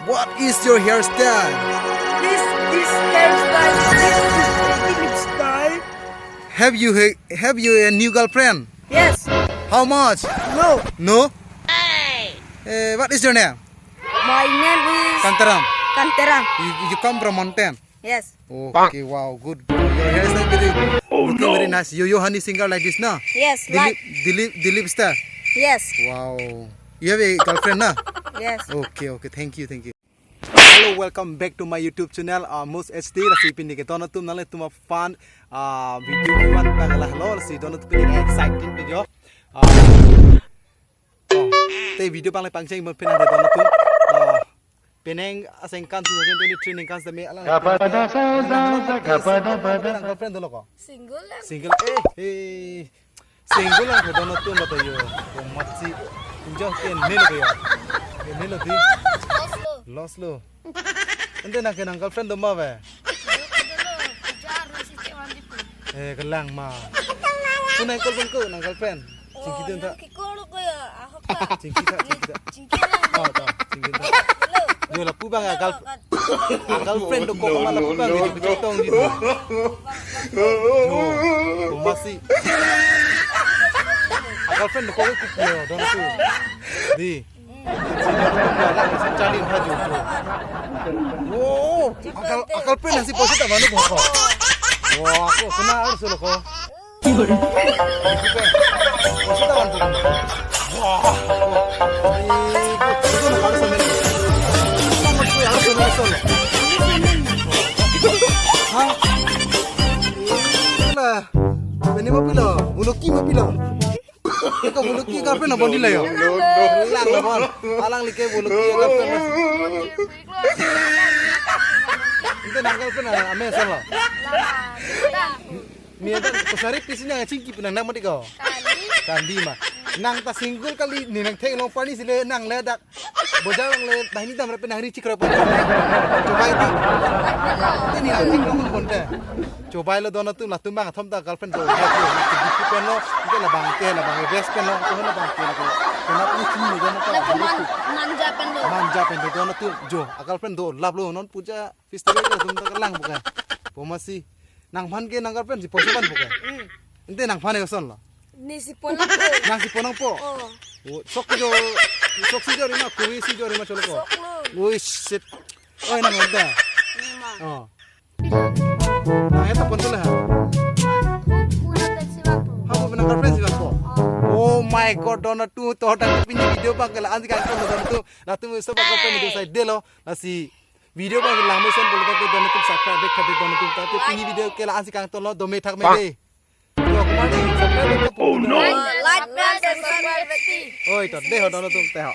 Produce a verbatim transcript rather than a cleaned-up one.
What is your hairstyle? This this hairstyle, this is Dilip style. Have you ha- have you a new girlfriend? Yes. How much? No. No. Eh, what is your name? My name is Kantaram. Kantaram. You, you come from mountain. Yes. Okay, wow, good boy. Your hairstyle very, oh, looking no, very nice. Yo Yo Honey singer like this, na? Yes, Dilip, like. Dilip, Dilip star. Yes. Wow. You have a girlfriend, na? Yes. Okay, okay. Thank you, thank you. Hello, welcome back to my YouTube channel, uh, Most H D. Lasi pini ke don atum nanglitum aphan, uh, video kevan bang lahelo, lasi don atum pini exciting video. Uh, oh, te video bang le pangcheng mon pini don atum. Uh, penang asengkan two thousand twenty-three ningkan seme alang. Gapada sa sa sa gapada pada. Girlfriend dolo ko? Single lang. Single, eh, eh. Single lang don atum lo to yo. Komatsi. Injo ke nilo ke yo. Ke nilo di. Loss lo. Loss lo. Ante nang ke nang girlfriend do ma ve? Dolo, kejar nasi cewek mandi pun. Eh, kelang ma. Pun nang girlfriend ko, nang girlfriend. Chingki dun ta. Kikor ko ya, ahok ta. Chingki ta, chingki ta. Chingki lang. Oh, ta, chingki ta. Hello. Yo lapu bang akal. Hello, kan. Akal friend do ko ma lapu bang gitu cetong gitu. Yo, komatsi. Akal friend do ko ke kup yo, don tu. Di. Chalin haju. Wow, akal, akal friend nasi posi ta manu boko. Wow, ako kena harus lo ko. Posi ta manu boko. Wow. Itu nak harus sambil. Itu nak harus sambil solo. Hah? Itulah. Ini mau pilo, bulu ki mau pilo. Iko bulu ki girlfriend abon dilo yo. Lang abon. Alang like bulu ki girlfriend. Ante nang girlfriend ame solo. Ni ada pesari pisi nang chingki penang nang mati ko. Kandi ma. Nang ta single kali ni nang thek long pani sile nang le dak. Boja long le dah ini dam rapi nang ri chikro pa. Coba ini. Ini nang chingki long konte. Chobai lo don atum latum bang athom ta girlfriend do. Pen lo, ante labang ke, labang ke best pen lo, ante labang ke lo. Kena pun sini lo don atum. Lapu man, manja pen lo. Manja pen lo don atum. Jo, a girlfriend do lap lo non puja festival ke atum ta kelang bukan. Pomasi. Nangphan ke nang girlfriend si posi pan bukan. Hmm. Ante nangphan ke son lo. Ni si ponang po. Nang si ponang po. Oh. Oh, sok jo, sok si jo rima, kui si jo rima cholo ko. Sok lo. Oi, shit. Oi, nang ante. Ni ma. Oh. Nang eta pon tula ha. Pura pensi waktu. Ha, mo nang girlfriend si waktu. Oh. Oh my God, don atum to dak pini video bang ke la-an si kangton don atum. Latum so bang girlfriend itu sai delo. Lasi video bang lang mo son bolo ke don atum subscribe back tapi don atum. Tapi pini video ke la-an si kangton lo, dome thak me de. Yo, kemari, subscribe ke. Oh no. Like and subscribe. Oi, to de ho don atum te ho.